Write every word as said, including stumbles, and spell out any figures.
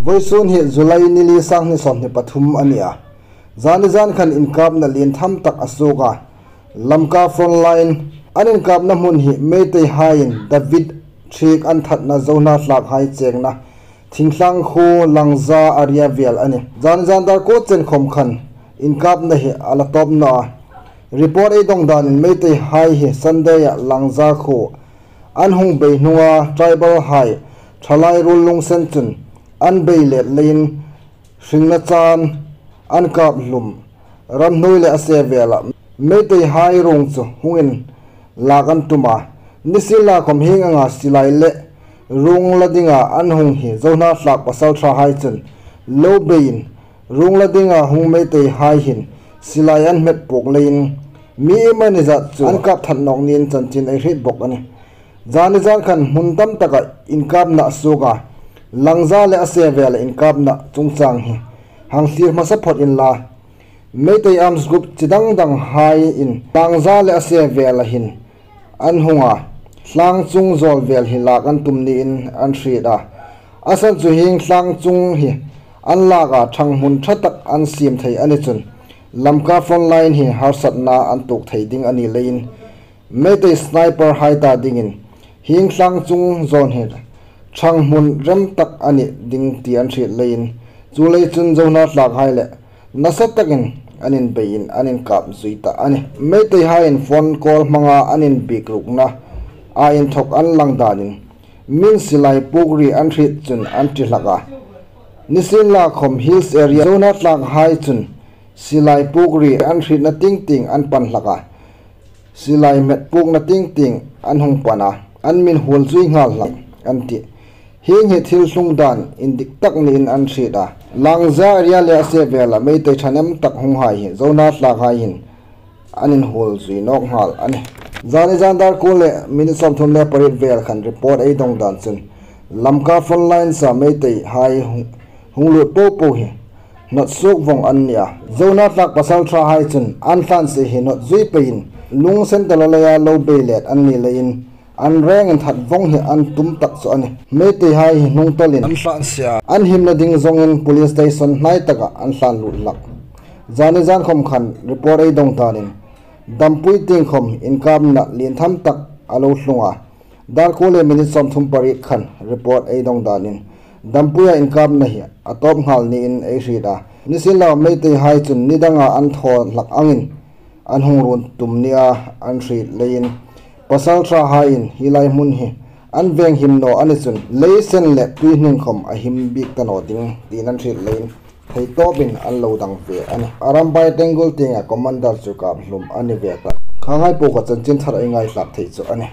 Vawisun hi July ni li, sang hni sawmhni pathum a ni a. Zanizan khan inkapna lien tham tak a suok a, Lamka frontline an inkapna hmun hi Meiteihaiin David Thiek an thatna Zohnathlakhai chengna Thingtlang khuo Langza area vel a nih. Zanizan dar kuo chen khawm khan inkapna hi a la tawp naw a. Report ei dawng danin Meiteihai hi Sunday-a Langza khuo an hung bei hnunga tribalhai Thalai ruol Lungsen chun an bei let leiin hringna chan an kap hlum, ramhnuoi le a se vela Meiteihai ruong chu hung inlak an tum a. Nisienlakhawm hieng anga silai le ruong la dinga an hung hi Zohnatlak pasalṭhahai chun lo beiin ruong la dinga hung Meiteihai hin silai an hmet puok leiin mi iemani zat chu an kap that nawk niin chanchin ei hriet bawk a nih. Zanizan khan hmun tam taka inkapna a suok a, Langza le a se vela inkapna chungchang hi hang thlir hmasa phawt inla, Meitei Arms Group chi dang danghaiin Langza le a se vela hin an hung a, Tlangchung zawl vel hi lak an tum niin an hriet a. A san chu hieng Tlangchung hi an lak a, ṭhanghmun ṭha tak an siem thei a ni chun Lamka frontline hi harsatna an tuok thei ding a ni leiin Meitei sniperhai ta dingin hieng Tlangchung zawn hi ṭhanghmun rem tak a ni ding ti an hriet leiin, chu lei chun Zohnatlakhai le nasa takin an inbeiin an inkap zui ta a nih. Meiteihaiin phone call hmanga an inbiek rukna a inthawk an lang danin min silai puok ri an hriet chun an ṭi hlak a. Nisienlakhawm Hills area Zohnatlakhai chun silai puok ri an hrietna tieng tieng an pan hlak a. Silai hmet puokna tieng tieng an hung pan a, an min huol zui nghal hlak an tih. Hieng hi thil tlung dan indik tak niin an hriet a. Langza area le a se vela Meitei ṭhahnem tak hunghai hi Zohnatlakhai hin an inhuol zui nawk nghal a nih. Zanizan dar kuo le minute sawmthum le pariet vel khan report ei dawng dan chun Lamka frontline-a Meiteihai hung, hung lut po po hi hnawt suok vawng an ni a. Zohnatlak pasalṭhahai chun an tlansie hi hnawt zui peiin Lungsen tala leia lo bei let an ni leiin an rengin that vawng hi an tum tak chu a nih. Meiteihai hi hnungtawlin an tlansie a, an himna ding zawngin police station hnai taka an tlan lut hlak. Zanizan khawm khan report ei dawng danin Dampui tieng khawm inkapna lien tham tak a lo tlung a. Dar kuo le minute sawmthum pariet khan report ei dawng danin Dampuia inkapna hi a tawp nghal niin ei hriet a. Nisienlakhawm Meiteihai chun ni danga an thaw hlak angin an hung run tum nia an hriet leiin pasalṭhahaiin hi lai hmun hi an veng him naw a ni chun lei sen le tui hning khawm a him bik ta naw ding tiin an hriet leiin thei tawpin an lo dang ve a nih. Arambai Tenggol tienga commander chu kap hlum a ni ve tah. Khanghai po kha chanchin thar ei ngaithlak thei chu a nih.